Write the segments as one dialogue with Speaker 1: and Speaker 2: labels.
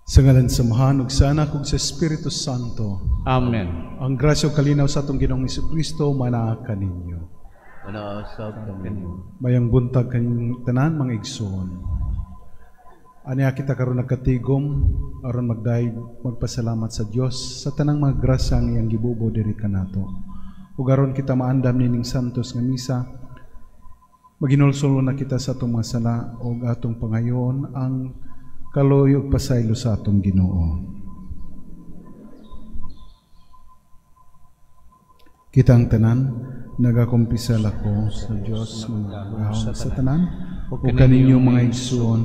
Speaker 1: Sa ngalan sa Amahan ug sa Anak ug sa Espiritu Santo.
Speaker 2: Amen.
Speaker 1: Ang grasya ug kalinaw sa atong Ginoong Hesukristo manaa kaninyo.
Speaker 3: Manaa sab kaninyo.
Speaker 1: Maayong buntag kaninyong tanan, mga igsoon. Ania kita karon nagkatigom aron magdayeg magpasalamat sa Dios sa tanang mga grasya ang iyang gibubo diri kanato. Ug aron kita maandam nining santos nga misa, maghinulsol na kita sa atong mga sala ug atong pangayon ang kaluoy ug pasaylo sa atong Ginoo. Kitang tanan, nagakumpisal ako sa Dios nga makagagahom sa tanan ug kaninyo, mga igsoon,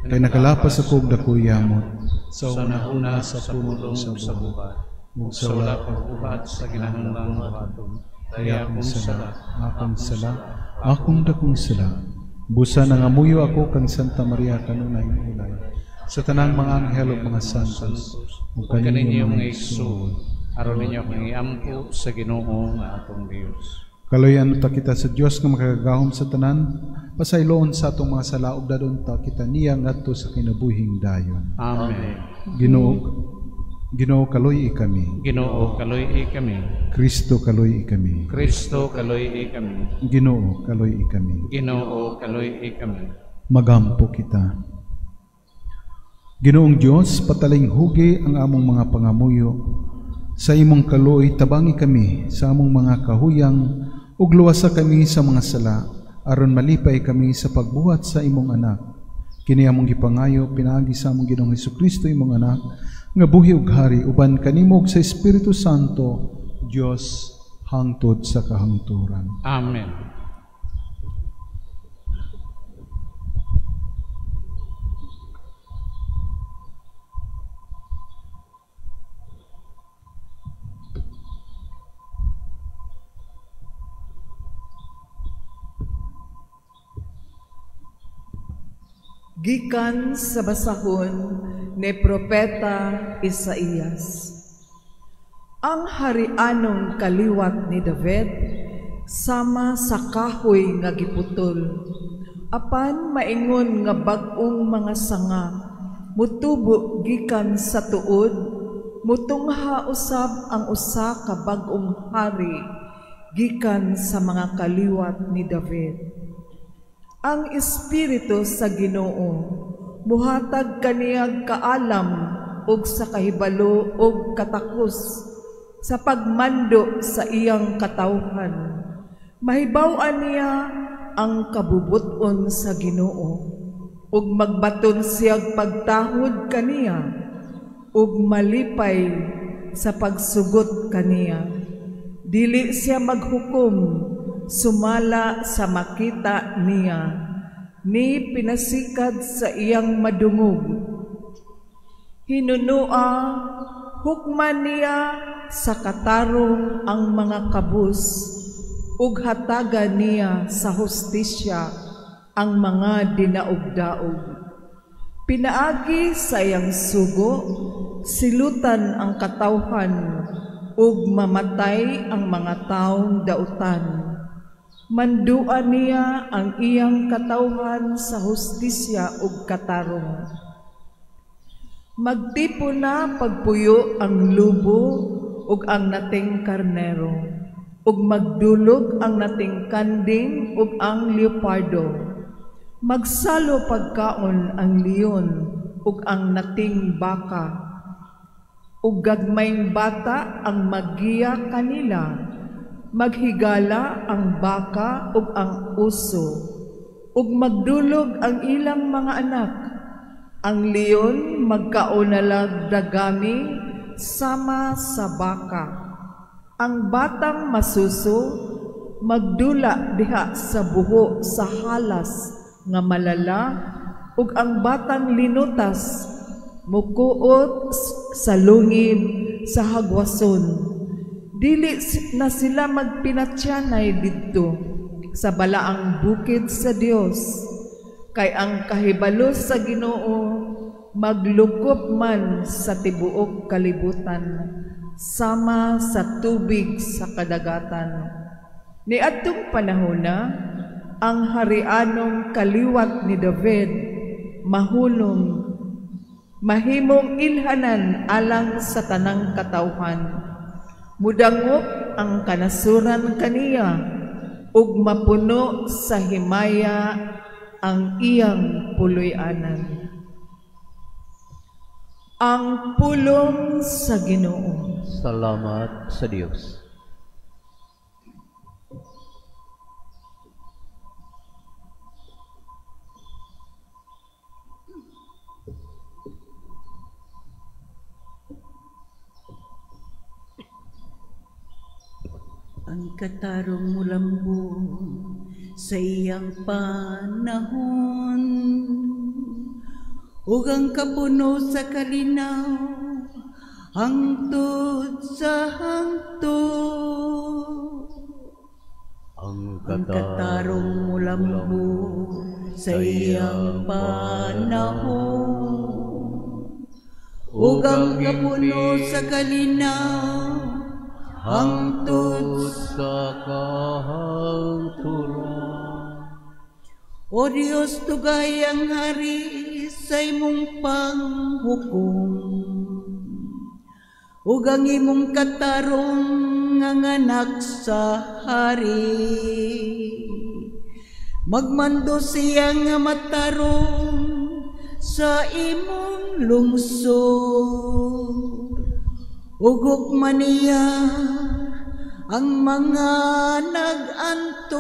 Speaker 1: kay nakalapas ako og dakong yamot sa una-una, sa pulong, sa buhat ug
Speaker 2: sa wala pagbuhat sa ginahanglang buhaton. Kay
Speaker 1: akong sala, akong sala, akong dakong sala. Busa nangamuyo ako kang Santa Maria, kanunay ulay, sa tanang mga anghel ug mga santos, ug
Speaker 2: ug kaninyo,
Speaker 1: kaninyo,
Speaker 2: mga
Speaker 1: mga
Speaker 2: igsoon,
Speaker 1: igsoon,
Speaker 2: aron ninyo akong iampo sa Ginoo nga atong Dios.
Speaker 1: Kaluoyan ta kita sa Dios nga makagagahom sa tanan, pasayloon sa atong mga sala ug dadon ta kita niya ngadto sa kinabuhing dayon.
Speaker 2: Amen.
Speaker 1: Ginoo, Ginoo, kaluy-i kami.
Speaker 2: Ginoo, kaluy-i kami.
Speaker 1: Kristo, kaluy-i kami.
Speaker 2: Kristo, kaluy-i kami.
Speaker 1: Ginoo, kaluy-i kami.
Speaker 2: Ginoo, kaluy-i kami.
Speaker 1: Magampo kita. Ginoong Dios, patalinghugi ang among mga pangamuyo. Sa imong kaluoy, tabangi kami sa among mga kahuyang ug luwasa kami sa mga sala aron malipay kami sa pagbuhat sa imong anak. Kini among gipangayo pinaagi sa among Ginoong Hesukristo, imong anak, nga buhi ug hari uban kanimo ug sa Espiritu Santo, Dios, hangtod sa kahangturan.
Speaker 2: Amen.
Speaker 4: Gikan sa basahon ni Propeta Isaías. Ang harianong kaliwat ni David sama sa kahoy nga giputol. Apan maingon nga bag-ong mga sanga mutubo gikan sa tuod, mutungha usab ang usa ka bag-ong hari gikan sa mga kaliwat ni David. Ang espiritu sa Ginoo muhatag kaniyag kaalam ug sa kahibalo ug katakos sa pagmando sa iyang katawhan. Mahibaw-an niya ang kabubut-on sa Ginoo ug magbaton siyag pagtahod kaniya ug malipay sa pagsugot kaniya. Dili siya maghukom sumala sa makita niya, ni pinasikad sa iyang madungog. Hinunua, hukman niya sa katarong ang mga kabus, ug hatagan niya sa hustisya ang mga dinaog-daog. Pinaagi sa iyang sugo, silutan ang katawhan, ug mamatay ang mga taong dautan. Manduan niya ang iyang katawhan sa hustisya ug katarong. Magtipo na pagpuyo ang lubo ug ang nating karnero, ug magdulog ang nating kanding ug ang leopardo. Magsalo pagkaon ang leon ug ang nating baka, ug gagmayng bata ang maggiya kanila. Maghigala ang baka ug ang uso, ug magdulog ang ilang mga anak. Ang leon magkaonalag dagami sama sa baka. Ang batang masuso magdula diha sa buho sa halas nga malala, ug ang batang linutas mukuot sa lungib sa hagwason. Dili na sila magpinatyanay didto sa balaang bukid sa Dios, kay ang kahibalo sa Ginoo maglukop man sa tibuok kalibutan, sama sa tubig sa kadagatan. Niadtong panahona, ang harianong kaliwat ni David mahunong Mahimong ilhanan alang sa tanang katawhan. Mudangop ang kanasuran kaniya ug mapuno sa himaya ang iyang puloy-anan. Ang pulong sa Ginoo.
Speaker 3: Salamat sa Dios.
Speaker 5: Ang katarong mulambo sa iyang panahon, ug ang kapuno sa kalinaw hangtod sa hangtod.
Speaker 3: Ang
Speaker 5: katarong mulambo sa iyang panahon, ug ang kapuno sa kalinaw hangtod
Speaker 3: sa kahangturan.
Speaker 5: O Dios, tugay ang hari sa imong panghukom, ug ang imong katarong nga anak sa hari. Magmando siya nga matarong sa imong lungsod, ug hukman niya ang mga nag-antos.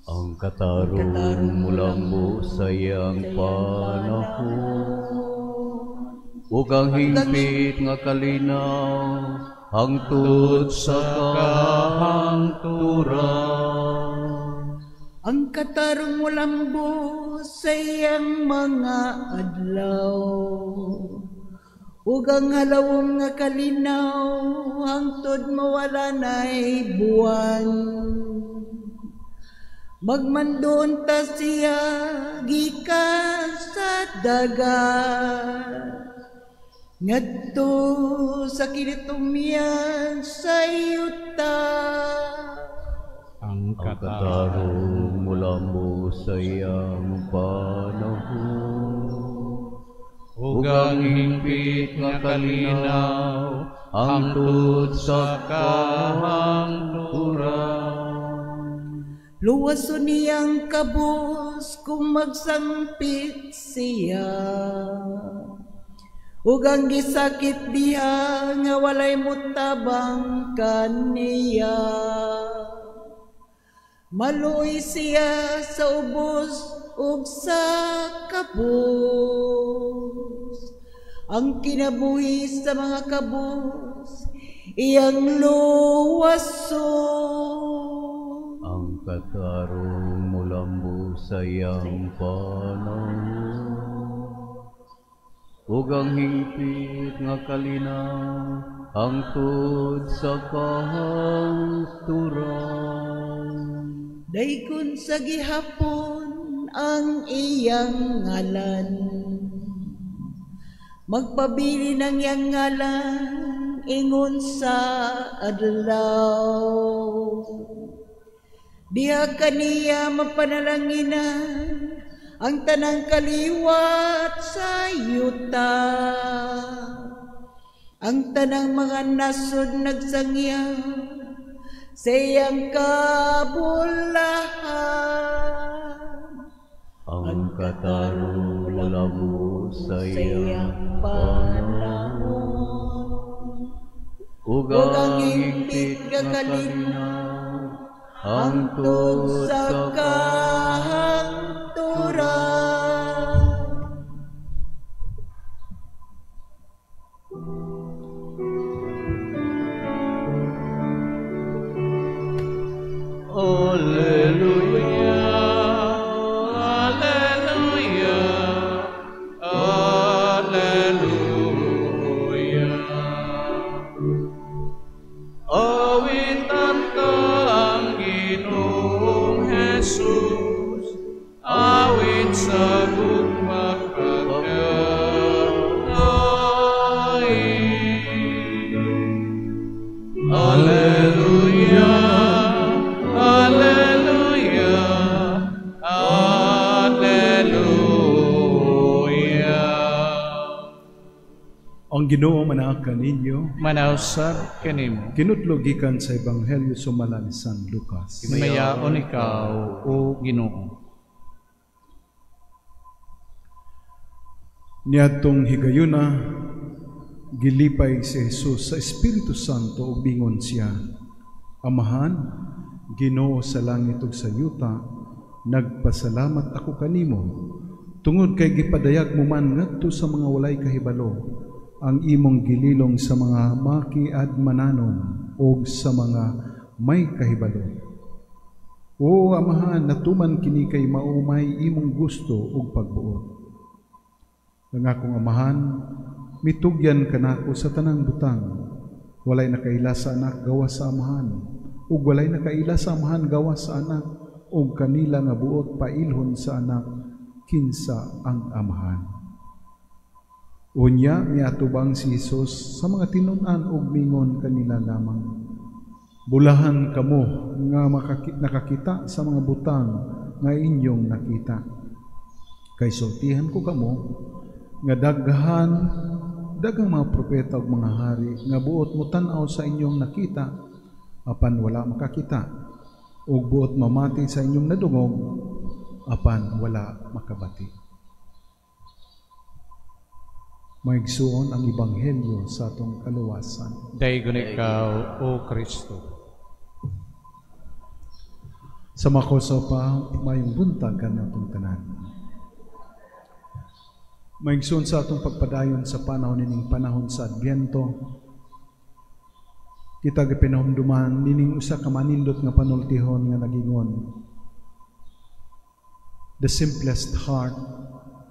Speaker 3: Ang katarong mulambo sa iyang panahon, ug ang hingpit nga kalinaw hangtod sa kahangturan.
Speaker 5: Ang katarong mulambo sa iyang mga adlaw, ug ang halawom nga kalinaw hangtod mawala nay buwan. Magmandon ta siya gikan sa dagat ngadto sa kinitumyan sa yuta.
Speaker 2: Ang
Speaker 3: katarong mulambo sa iyang panahon, ug ang hingpit nga kalinaw hangtod sa kahangturan.
Speaker 5: Luwason niyang kabus kung magsangpit siya, ug ang gisakit diha nga walay mutabang kaniya. Maluoy siya sa ubos ug sa kabus. Ang kinabuhi sa mga kabus iyang luwason.
Speaker 3: Ang katarong mulambo sa iyang panahon, ug ang hingpit nga kalinaw hangtod sa kahangturan.
Speaker 5: Daykon sa gihapon ang iyang ngalan, magpabili ng iyang ngalan ingon sa adlaw. Diha kaniya mapanalanginan ang tanang kaliwat sa yuta. Ang tanang mga nasod nagsangyaw sa iyang kabulahan.
Speaker 3: Ang katarong mulambo sa iyang panahon, ug ang hingpit nga kalinaw hangtod sa kahangturan. Alleluia, alleluia, alleluia. Awitan ta ang Ginoong Jesus,
Speaker 1: Ang Ginoo manaa kaninyo.
Speaker 2: Manaad usab kanimo.
Speaker 1: Kinutlo gikan sa Ebanghelyo sumala ni San Lucas.
Speaker 2: Himayaon ikaw, o Ginoo.
Speaker 1: Niadtong higayuna, gilipay si Jesus sa Espiritu Santo ug bingon siya, Amahan, Ginoo sa langit ug sa yuta, nagpasalamat ako kanimo tungod kay gipadayag mo man ngadto sa mga walay kahibalo ang imong gililong sa mga makiadmananon og sa mga may kahibalo. O Amahan, natuman kini kay maumay imong gusto ug pagbuot. Ang akong Amahan, mitugyan kanako sa tanang butang. Walay nakaila sa anak gawas sa Amahan, ug walay nakaila sa Amahan gawas sa anak, ug kanila nga buot pailhon sa anak kinsa ang Amahan. Unya miatubang si Jesus sa mga tinun-an ug mingon kanila lamang, Bulahan kamo nga nakakita sa mga butang nga inyong nakita. Kay sultihan ko kamo nga daghang mga propeta ug mga hari nga buot motan-aw sa inyong nakita apan wala makakita, ug buot mamati sa inyong nadungog apan wala makabati. Maigsuon ang Ebanghelyo sa atong kaluwasan.
Speaker 2: Daygon ikaw, O Kristo.
Speaker 1: Sa makoso pa, mayong buntag kanatong tanan. Maigsuon sa atong pagpadayon sa panahon nining panahon sa Adbyento, kita gipinahumduman nining usa ka manindot nga panultihon nga nagingon, The simplest heart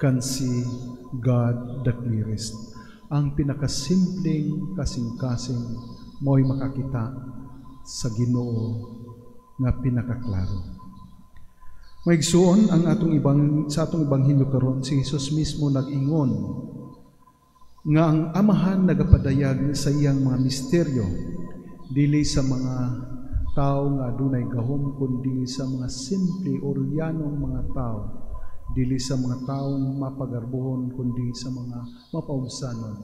Speaker 1: can see God the clearest. Ang pinakasimpleng kasing-kasing mo'y makakita sa Ginoo nga pinakaklaro. Maigsuon ang atong ibang sa atong ebanghelyo karon, si Jesus mismo nag-ingon nga ang Amahan nagapadayag sa iyang mga misteryo dili sa mga tao nga adunay gahom, kundi sa mga simple oryanong mga tao, dili sa mga taong mapagarbuhon, kundi sa mga mapaubsanon.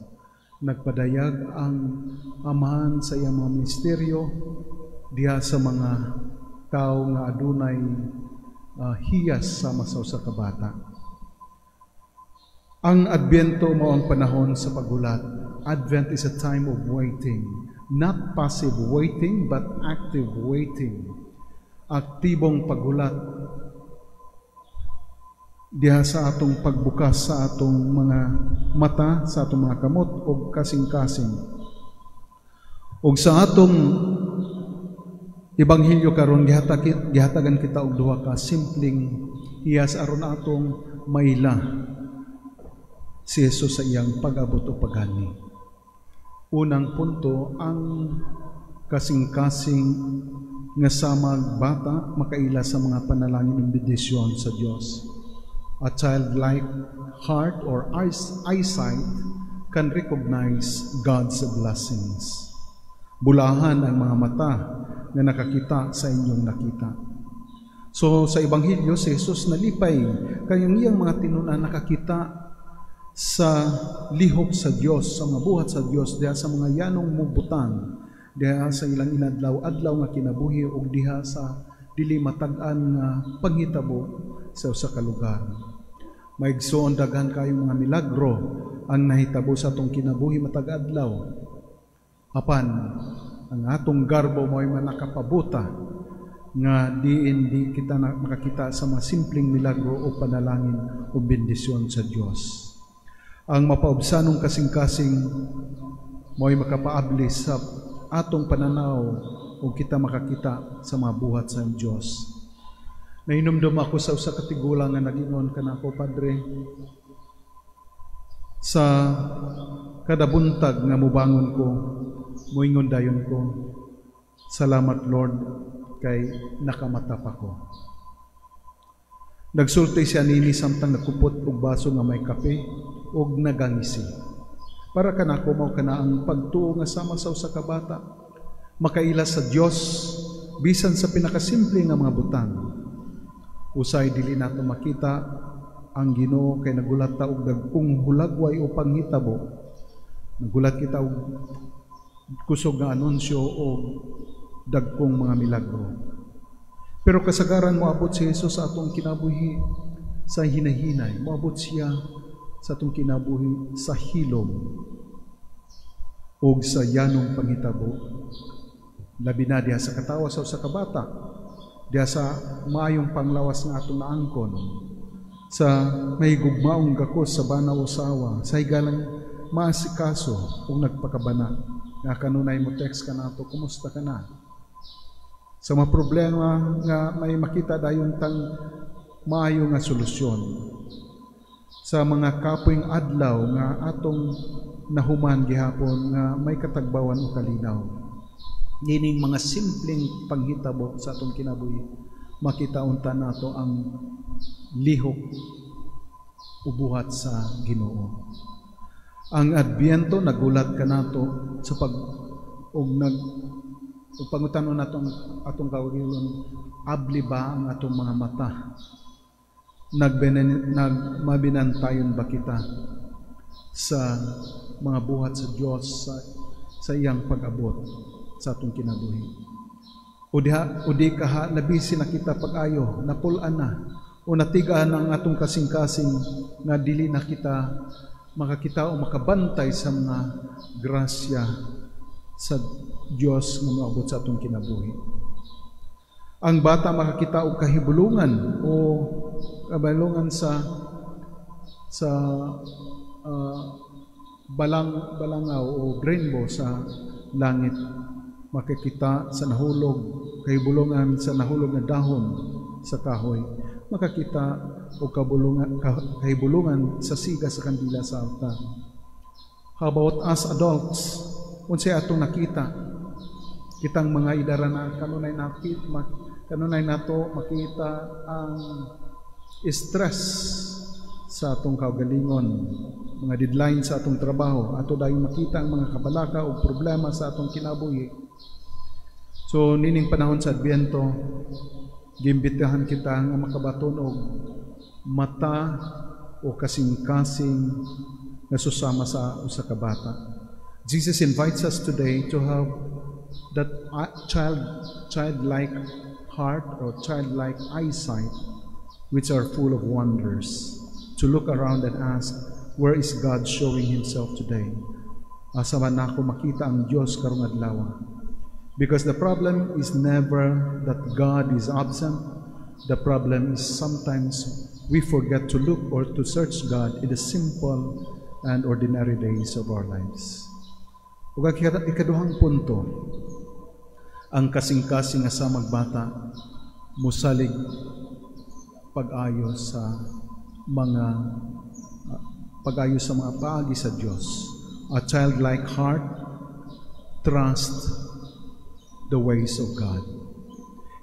Speaker 1: Nagpadayag ang Amahan sa iyang mga misteryo diha sa mga tao nga adunay hiyas sama sa usa ka bata. Ang Adbyento mao ang panahon sa paghulat. Advent is a time of waiting. Not passive waiting, but active waiting. Aktibong paghulat diha sa atong pagbukas sa atong mga mata, sa atong mga kamot og kasing-kasing. Og sa atong Ebanghelyo karon gihatagan kita og duha ka simpleng hiyas aron atong maila si Jesus sa iyang pag-abot o paghani. Unang punto, ang kasing-kasing nga samag bata makaila sa mga panalangin ng bendisyon sa Dios. A childlike heart or eyesight can recognize God's blessings. Bulahan ang mga mata na nakakita sa inyong nakita. So sa Ebanghelyo, si Jesus nalipay kay ang iyang mga tinun-an nakakita sa lihok sa Dios, sa mga buhat sa Dios, diha sa mga yanong mubutang, diha sa ilang inadlaw-adlaw nga kinabuhi ug diha sa dili matag-an nga panghitabo sa usa ka lugar. Maigsoon, daghan kayong mga milagro ang nahitabo sa atong kinabuhi matag adlaw. Apan ang atong garbo mo'y manakapabuta nga diin di kita makakita sa mga simpleng milagro o panalangin o bendisyon sa Dios. Ang mapaubsanong kasing-kasing mo'y makapaabli sa atong pananaw o kita makakita sa mga buhat sa Dios. Nahinumdum ako sa usa ka tigulang nga nagingon kanako, Padre, sa kada buntag nga mubangon ko, moingon dayon ko, salamat Lord kay nakamata pa ko. Nagsulti siya nini samtang nagkupot og baso nga may kape og nagangisi. Para kanako mao kana ang pagtuo nga sama sa usa ka bata, makaila sa Dios bisan sa pinakasimple nga mga butang. Usay dili nato makita ang Ginoo kay nagulat ta og dagkong hulagway o panghitabo. Nagulat kita og kusog nga anunsyo o dagkong mga milagro. Pero kasagaran, moabot si Jesus sa atong kinabuhi sa hinahinay. Moabot siya sa atong kinabuhi sa hilom ug sa yanong panghitabo. Labi na diha sa katawa sa usa ka bata, diha sa maayong panglawas nga atong naangkon, sa may gugmaong gakos sa bana o usawa, sa higalang maasikaso ug nagpakabana nga kanunay mo text ka nato, "Kumusta ka na?" Sa mga problema nga may makita dayon tang maayo nga solusyon. Sa mga kapoyng adlaw nga atong nahuman gihapon nga may katagbawan o kalinaw. Nining mga simpleng panghitabo sa atong kinabuhi, makita unta nato ang lihok o buhat sa Ginoo. Ang Adbyento nagulat kanato sa pag og nag ug pangutanon nato ang atong kaugalingon, abli ba ang atong mga mata? Nagmabinantayon ba kita sa mga buhat sa Dios sa iyang pag-abot sa atong kinabuhi? O diha o di kaha nabisi na kita pag-ayo, napul-an na o natigaan ang atong kasing-kasing nga dili na kita makakita o makabantay sa mga grasya sa Dios nga moabot sa atong kinabuhi? Ang bata makakita og kahibulungan o kabalungan sa balang balangaw o rainbow sa langit, makakita sa nahulog, kahibulungan sa nahulog nga dahon sa kahoy, makakita og kabulungan, kahibulungan sa siga sa kandila sa altar. How about us adults? Unsay atong nakita? Kitang mga idarana, kanunay nato makita ang stress sa atong kaugalingon, mga deadline sa atong trabaho, ato dayon makita ang mga kabalaka o problema sa atong kinabuhi. So nining panahon sa Adbyento, giimbitahan kita nga makabaton og mata o kasing-kasing nga susama sa usa ka bata. Jesus invites us today to have that childlike heart or childlike eyesight, which are full of wonders, to look around and ask, "Where is God showing Himself today? Asa man nako makita ang Dios karong adlaw?" Because the problem is never that God is absent. The problem is sometimes we forget to look or to search God in the simple and ordinary days of our lives. Ug ang ikaduhang punto, ang kasing-kasing nga samag bata musalig pag-ayo sa mga pag-ayo sa mga paagi sa Dios. A childlike heart trust the ways of God.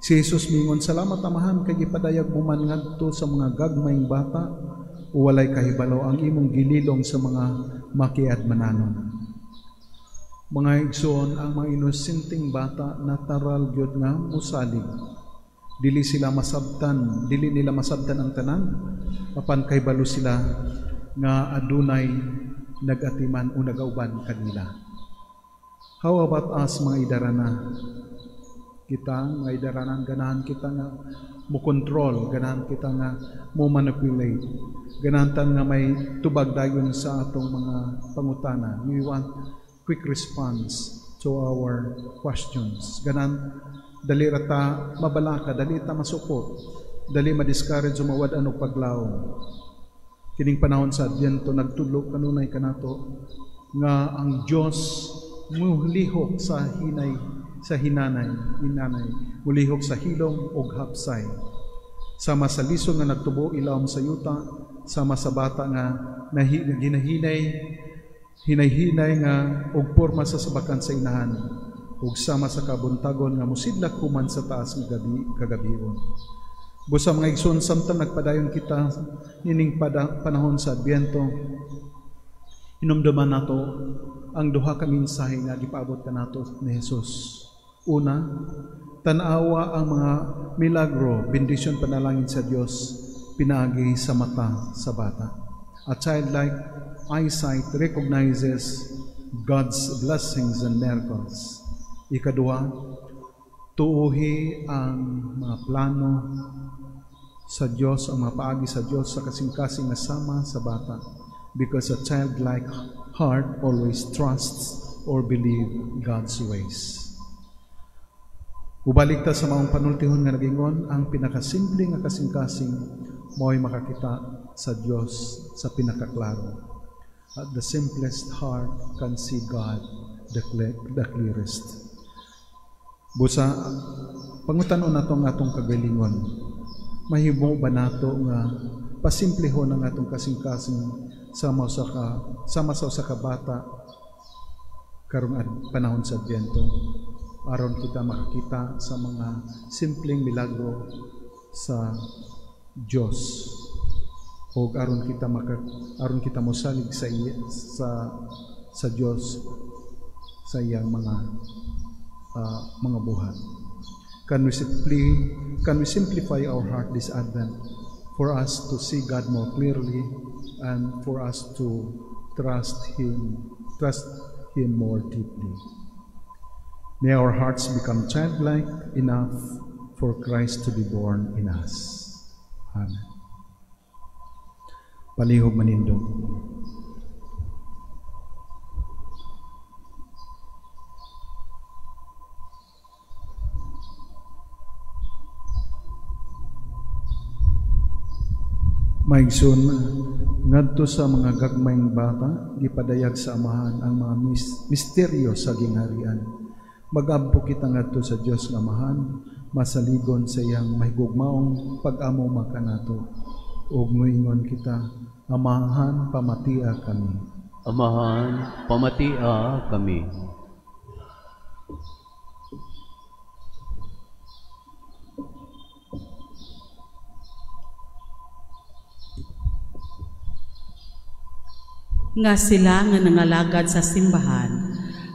Speaker 1: Si Jesus mingon, "Salamat, Amahan, kay gipadayag mo man ngadto sa mga gagmayng bata o walay kahibalo ang imong gililong sa mga makiadmananon." Mga igsoon, ang mga inosenteng bata natural gyud nga musalig. Dili sila masabtan, dili nila masabtan ang tanan, apan kahibalo sila nga adunay nagatiman o nagauban kanila. How about us, mga idarana? Kita, mga idarana, ganahan kita nga mo control, ganahan kita nga mo manipulate, ganahan ta nga may tubag dayon sa atong mga pangutana. We want quick response to our questions. Ganahan dali ra ta mabalaka, dali ta masuko, dali ma-discourage o mawad-an og paglaom. Kining panahon sa Adbyento, nagtudlo kanunay kanato nga ang Dios mulihok sa hinay sa hinanay hinanay, mulihok sa hilom og hapsay, sama sa lison nga nagtubo ilawom sa yuta, sama sa bata nga nahi, ginahinay hinay-hinay nga og porma sa sabakan sa inahan, ug sama sa kabuntagon nga musidlak human sa taas nga gabi kagabion. Busa, mga igsoon, samtang nagpadayon kita nining panahon sa Adbyento, hinumduman nato ang duha ka mensahe nga gipaabot kanato ni Jesus. Una, tan-awa ang mga milagro, bendisyon, panalangin sa Dios pinaagi sa mata sa bata. A childlike eyesight recognizes God's blessings and miracles. Ikaduha, tuuhi ang mga plano sa Dios, ang mga paagi sa Dios sa kasing-kasing nga sama sa bata, because a childlike heart always trusts or believe God's ways. Ubalik ta sa maong panultihon nga nagingon, ang pinakasimple nga kasing-kasing mo'y makakita sa Dios sa pinakaklaro. The simplest heart can see God the clearest. Busa, pangutan-on nato ang atong kagalingon. Mahimo ba nato nga pasimplehon ang atong kasing-kasing sama sa usa ka bata karong panahon sa Adbyento, aron kita makakita sa mga simpleng milagro sa Dios, og aron kita mosalig sa Dios sa iyang mga buhat. Can we simplify our heart this Advent for us to see God more clearly and for us to trust Him more deeply? May our hearts become childlike enough for Christ to be born in us. Amen. Palihog manindog. Maigsoon, ngadto sa mga gagmayng bata, gipadayag sa Amahan ang mga misteryo sa gingharian. Mag-ampo kita ngadto sa Dios nga Amahan, masaligon sa iyang mahigugmaong pag-amo makanato. Ug moingon kita, Amahan, pamatia kami.
Speaker 3: Amahan, pamatia kami.
Speaker 6: Nga sila nga nangalagad sa simbahan,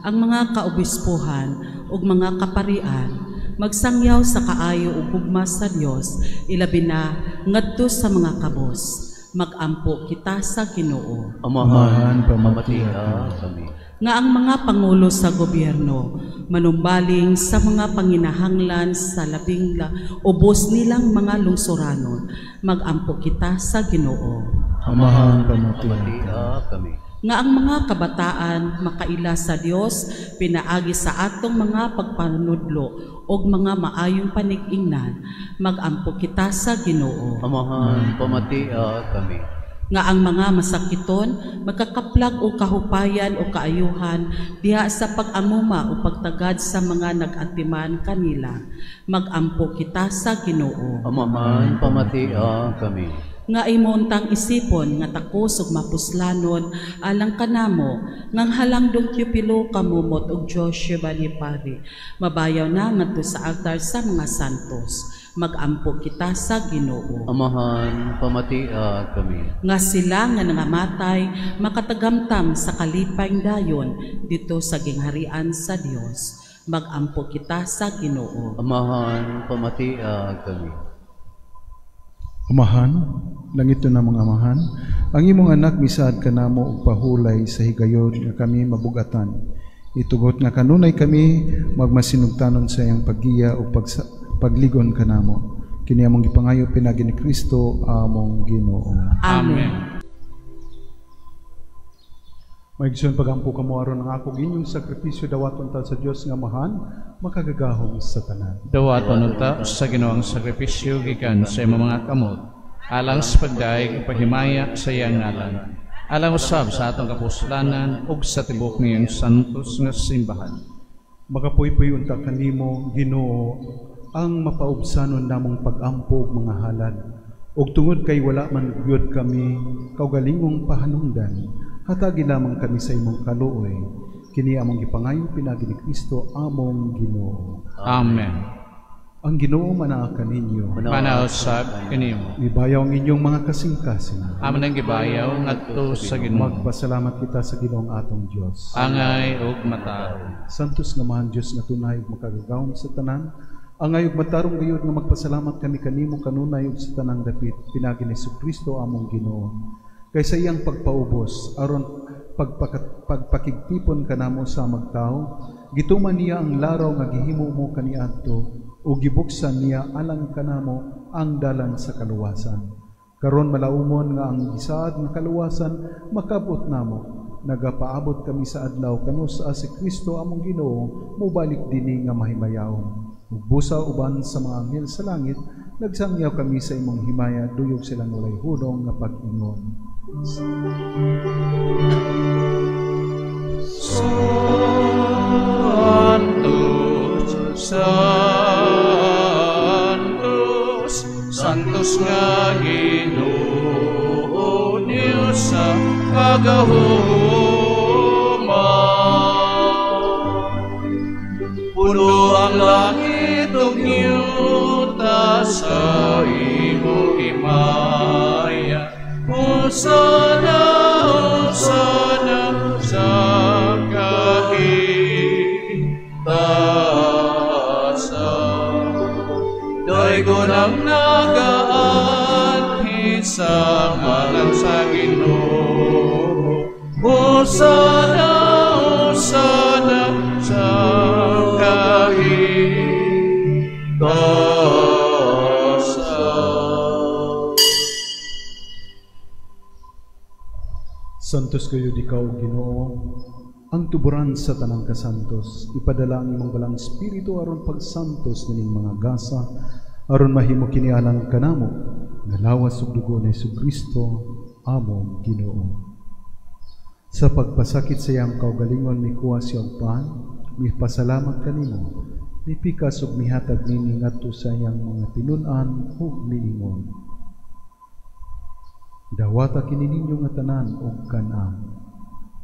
Speaker 6: ang mga kaobispuhan ug mga kaparian, magsangyaw sa kaayo ug gugma sa Dios, ilabi na ngadto sa mga kabos. Magampo kita sa Ginoo.
Speaker 3: Amahan, pamatia kami.
Speaker 6: Nga ang mga pangulo sa gobyerno manumbaling sa mga panginahanglan sa labing ubos nilang mga lungsuranon, magampo kita sa Ginoo.
Speaker 1: Amahan, pamatia
Speaker 3: kami.
Speaker 6: Nga ang mga kabataan makaila sa Dios pinaagi sa atong mga pagpanudlo og mga maayong panig-ingnan, magampo kita sa Ginoo.
Speaker 3: Amahan, pamatia kami.
Speaker 6: Nga ang mga masakiton magkakaplag o kahupayan o kaayuhan diha sa pag-amuma o pagtagad sa mga nag-atiman kanila, magampo kita sa Ginoo.
Speaker 3: Amahan, pamatia kami.
Speaker 6: Nga imo untang isipon nga takos ug mapuslanon alang kanamo ngang halangdong Teopilo kamumot og Joshua Balipari, mabayaw na ngadto sa altar sa mga santos, magampo kita sa Ginoo.
Speaker 3: Amahan, pamatia kami.
Speaker 6: Nga sila nga nangamatay makatagamtam sa kalipay dayon dito sa gingharian sa Dios, magampo kita sa Ginoo.
Speaker 3: Amahan, pamatia kami.
Speaker 1: Amahan, langit na mga amahan, ang imong anak misaad kanamo og pahulay sa higayon nga kami mabugatan. Itugot nga kanunay kami magmasinugtanon sa iyang paggiya o pagligon kanamo. Kini among gipangayo pinaagi ni Kristo among Ginoo.
Speaker 6: Amen.
Speaker 1: Maigsoon, pagampo kamo aron ang akong inyong sakripisyo dawaton ta sa Dios nga Amahan, makagagahom sa tanan.
Speaker 2: Dawaton unta sa Ginoo ang sakripisyo gikan sa imong mga kamot, alang sa pagdaig ug paghimaya sa iyang ngalan, alang usab sa atong kapuslanan ug sa tibuok niyang santos nga simbahan.
Speaker 1: Makapuypuy unta kanimo, Ginoo, ang mapaubsanon namong pag-ampo og mga halad, ug tungod kay wala man gyud kami kaugalingong pahanungdan, hatagi lamang kami sa imong kaluoy. Kini among gipangayo pinaagi ni Kristo among Ginoo.
Speaker 2: Amen.
Speaker 1: Ang Ginoo manaa kaninyo.
Speaker 2: Manaa usab kanimo.
Speaker 1: Ibayaw ang inyong mga kasing-kasing.
Speaker 2: Amon ang gibayaw ngadto sa Ginoo.
Speaker 1: Magpasalamat kita sa Ginoong atong Dios.
Speaker 2: Angay ug matarong.
Speaker 1: Santos nga mahal Dios nga tunay ug makagagahom sa tanan, angay ug matarong gayud nga magpasalamat kami kanimo kanunay ug sa tanang dapit pinaagi ni Kristo among Ginoo. Kay sa iyang pagpaubos aron pagpakigtipon kanamo sa magtao, gituman niya ang laraw nga gihimo mo kaniadto ug gibuksan niya alang kanamo ang dalan sa kaluwasan. Karon malaumon nga ang gisaad nga kaluwasan makabot namo. Nagapaabot kami sa adlaw kanus-a si Kristo among Ginoo mobalik dinhi nga mahimayaon. Ug busa uban sa mga anghel sa langit, nagsangyaw kami sa imong himaya, duyog silang walay hunong nga pag-ingon.
Speaker 2: Santos, Santos, Santos nga Ginoo, Diyos sa kagahuma. Puno ang langit ug yuta sa imong himaya. Hosana, hosana sa kahitasan. Daygon ang nagaanhi sa ngalan sa Ginoo. Hosana, hosana sa kahitasan.
Speaker 1: Santos kayo di ka, O Ginoo, ang tuburan sa tanang kasantos. Ipadala ang imong balang espiritu aron pagsantos nining mga gasa, aron mahimo kini alang kanamo nga lawas ug dugo ni Hesukristo among Ginoo. Sa pagpasakit sa iyang kaugalingon mikuha siya og pan, mipasalamat kanimo, mipikas ug mihatag nini ngadto sa iyang mga tinun-an ug miingon: Dawata kini ninyo nga tanan og kan-a,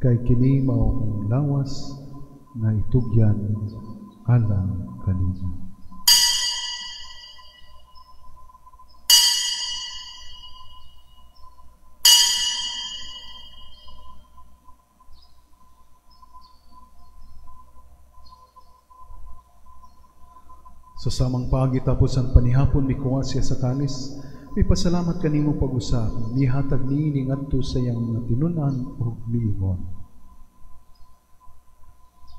Speaker 1: kay kini mao akong lawas nga itugyan alang kaninyo. Sa samang paagi tapos ang panihapon, mikuha siya sa kalis, mipasalamat kanimo pag-usap, mihatag niini ngadto sa iyang mga tinun-an ug miingon: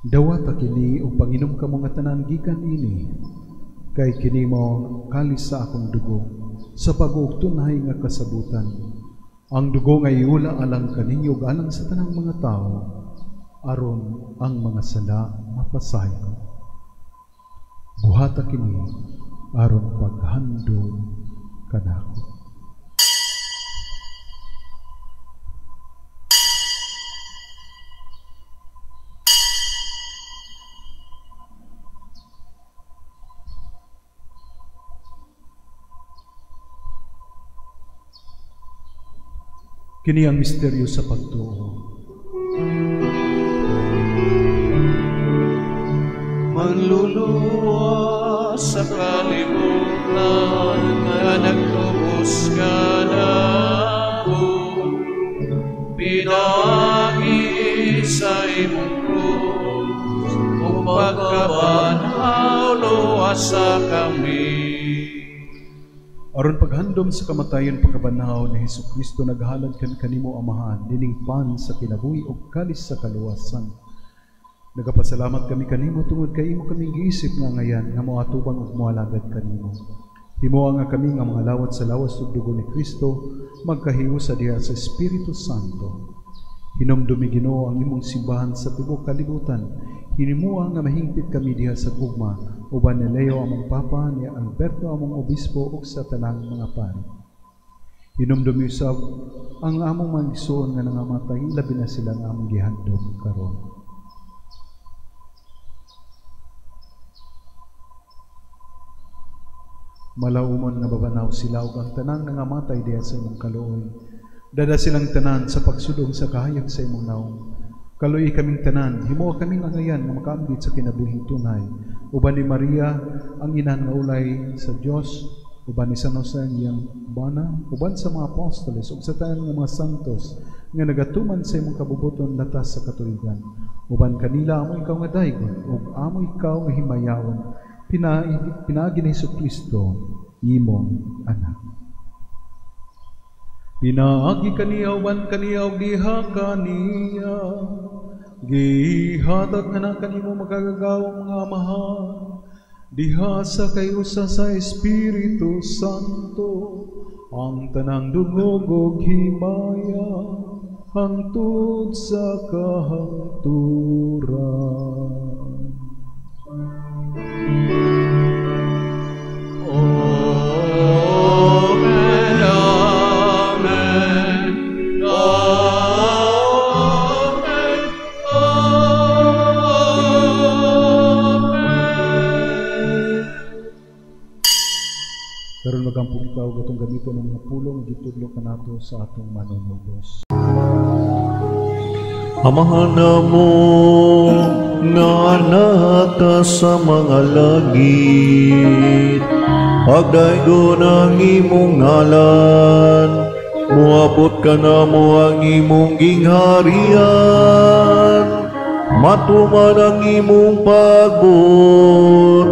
Speaker 1: Dawata kini ug panginom kamo nga tanan gikan ini, kay kini mao ang kalis sa akong dugo, sa pag-uog tunhay nga kasabutan. Ang dugo nga iula alang kaninyo ug alang sa tanang mga tawo, aron ang mga sala mapasayo. Buhata kini aron paghandom kanako. Kini ang misteryo sa pagtuo.
Speaker 2: Manluluwas sa kalibutan nga nagtubos kanako, pinaagi sa imong krus ug pagkabanhaw luwasa kami.
Speaker 1: Aron paghandom sa kamatayon pagkabanhaw ni Hesukristo, naghalad kami kanimo Amahan nining pan sa kinabuhi ug kalis sa kaluwasan. Nagapasalamat kami kanimo tungod kay imo kaming giisip nga ngayan nga moatubang ug moalagad kanimo. Himoa nga kami nga mga lawat sa lawas ug dugo ni Kristo magkahiusa diha sa Espiritu Santo. Hinumdumi Ginoo ang imong simbahan sa tibuok kalibutan. Hinimuha nga mahingpit kami diha sa gugma uban ni Leo among Papa, ni Alberto among Obispo ug sa tanang mga pari. Hinumdumi usab ang among mga igsoon nga nangamatay, labi na sila nga among gihandom karon. Malaumon nga babanaw sila ug ang tanang nangamatay diha sa imong kaluoy. Dada silang tanan sa pagsudong sa kahayag sa imong naong. Kaluoy kaming tanan, himuha kaming angayan nga makaambit sa kinabuhing tunay. Uban ni Maria ang inan nga ulay sa Dios, uban ni San Jose ang iyang bana, uban sa mga apostoles ug sa tanan nga mga santos nga nagatuman sa imong kabubuton latas sa katuigan. Uban kanila amo ikaw nga daygon ug amo ikaw nga himayaon, pinaagi ni Hesukristo imong anak. Pinaagi kaniya uban kaniya ug diha kaniya, gihatag nga na kanimo makagagahom nga Amahan, diha sa kay-usa sa Espiritu Santo, ang tanang dungog ug himaya hangtod sa kahangturan.
Speaker 3: Amen, amen, amen, amen.
Speaker 1: Karon magampo kita og atong gamiton ang mga pulong gitudlo kanato sa atong manunubos.
Speaker 7: Amahan namo nga naka sa mga langit, pagdaygon ang imong ngalan, moabot kanamo ang imong gingharian, matuman ang imong pagbuot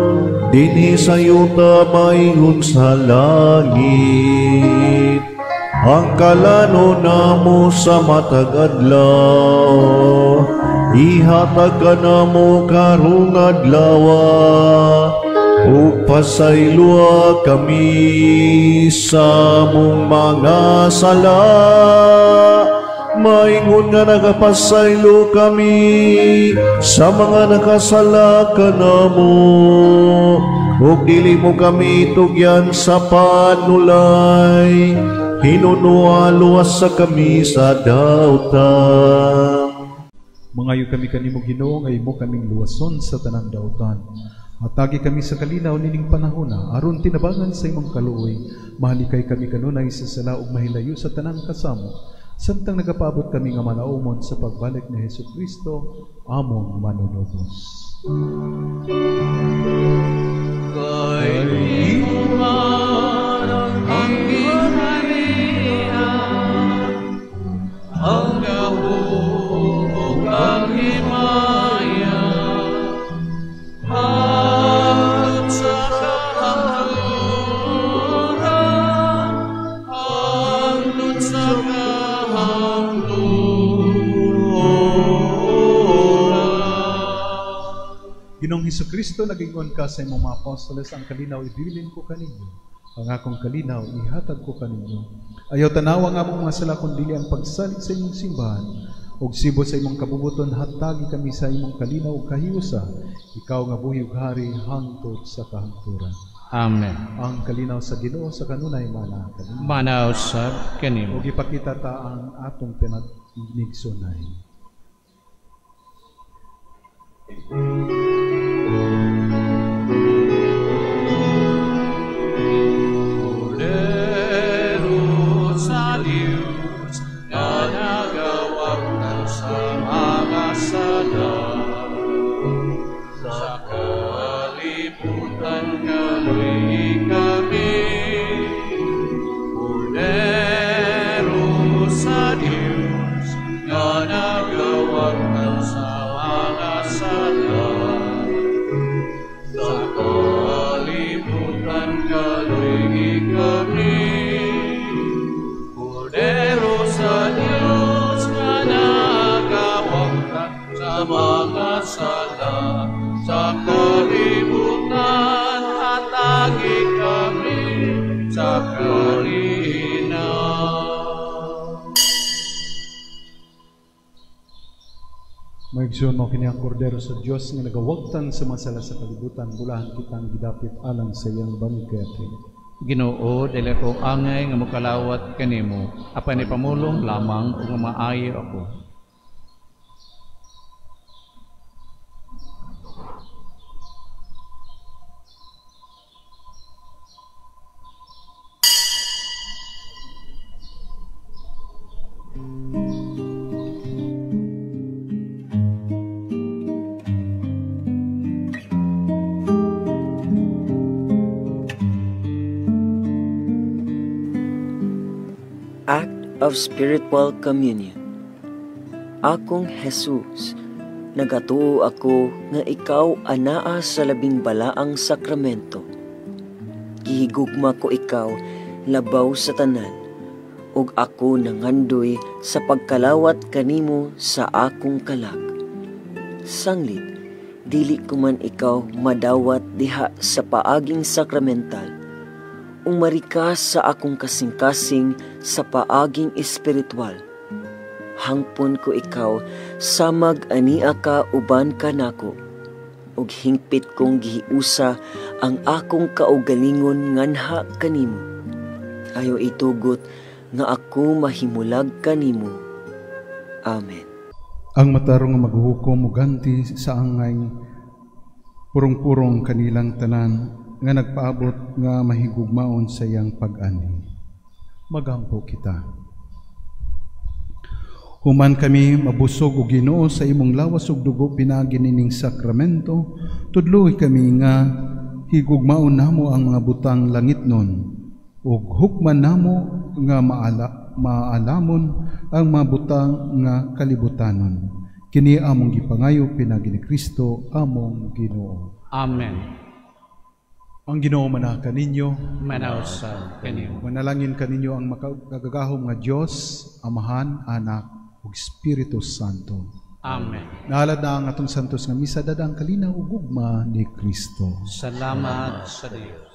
Speaker 7: dinhi sa yuta maingon sa langit. Ang kalano namo sa matag adlaw, ihatag kanamo karong adlaw, ug pasayloa kami sa among mga sala, maingon nga nagapasaylo kami sa mga nakasala kanamo, ug dili mo kami tugyan sa panulay, hinunoa luwas sa kami sa dautan.
Speaker 1: Mangayo kami kanimo Ginoo nga imo kaming luwason sa tanang dautan. Hatagi kami sa kalinaw nining panahona aron tinabangan sa imong kaluoy, mahalikay kami kanunay sa sala ug mahilayo sa tanang kasamo, samtang nagapaabot kami nga manaumon sa pagbalik ni Hesus Kristo among manunubos.
Speaker 3: Kay imo man ang gingharian, ang gahom ug ang himaya, hangtod sa kahangturan, hangtod sa kahangturan.
Speaker 1: Ginoong Hesukristo, nagingon ka sa imong mga apostoles, ang kalinaw ibilin ko kaninyo, ang akong kalinaw ihatag ko kaninyo. Ayaw tanawa ang among mga sala kun dili ang pagsalig sa imong simbahan, ug sibo sa imong kabubuton hatagi kami sa imong kalinaw ug kahiusa, ikaw nga buhi ug hari hangtod sa kahangturan.
Speaker 2: Amen.
Speaker 1: Ang kalinaw sa Ginoo sa kanunay mana kanimo.
Speaker 2: Manaw sab kanimo.
Speaker 1: Ug ipakita ta ang atong pinagigsunay.
Speaker 2: Cordero sa Diyos nga nagawagtan sa mga sala, sa kalibutan kaluy kami. Cordero sa Diyos nga nagawagtan sa mga sala, sa kalibutan kaluy kami. Cordero sa Diyos nga nagawagtan sa mga sala, sa kalibutan hatagi kami sa kalinaw.
Speaker 1: Maigsoon mo kini ang Kordero sa Dios nga nagawagtan sa mga sala sa kalibutan, bulahan kitang gidapit alang sa iyang bangkete.
Speaker 2: Ginoo, dili ko angay nga mokalawat kanimo, apan ipamulong lamang ug maayo ako.
Speaker 8: Act of Spiritual Communion. Akong Jesus, nagatuo ako nga ikaw anaa sa labing balaang sakramento. Gihigugma ko ikaw labaw sa tanan, Ug ako nangandoy sa pagkalawat kanimo sa akong kalag. Sanglit, dili ko man ikaw madawat diha sa paaging sakramental. Umari ka sa akong kasing-kasing sa paaging espiritual. Hangpon ko ikaw samag ania ka uban kanako. Ug hingpit kong gihiusa ang akong kaugalingon nganha kanimo. Ayaw itugot nga ako mahimulag kanimo. Amen.
Speaker 1: Ang matarong nga maghuhukom muganti sa angay purong-purong kanilang tanan nga nagpaabot nga mahigugmaon sa iyang pag-anhi. Magampo kita. Human kami mabusog og Ginoo sa imong lawas ug dugo pinaagi nining sakramento, tudloy kami nga higugmaon namo ang mga butang langitnon ug hukman namo nga maalamon ang mga butang nga kalibutanon. Kini among gipangayo pinaagi ni Kristo among Ginoo.
Speaker 2: Amen.
Speaker 1: Ang Ginoo manaha kaninyo,
Speaker 2: Manaw sa kanimo.
Speaker 1: Manalangin kaninyo ang makagagahom nga Dios, Amahan, Anak ug Espiritu Santo.
Speaker 2: Amen.
Speaker 1: Nahalad na ang atong santos nga misa, dada ang kalinaw ug gugma ni Kristo.
Speaker 2: Salamat sa Dios.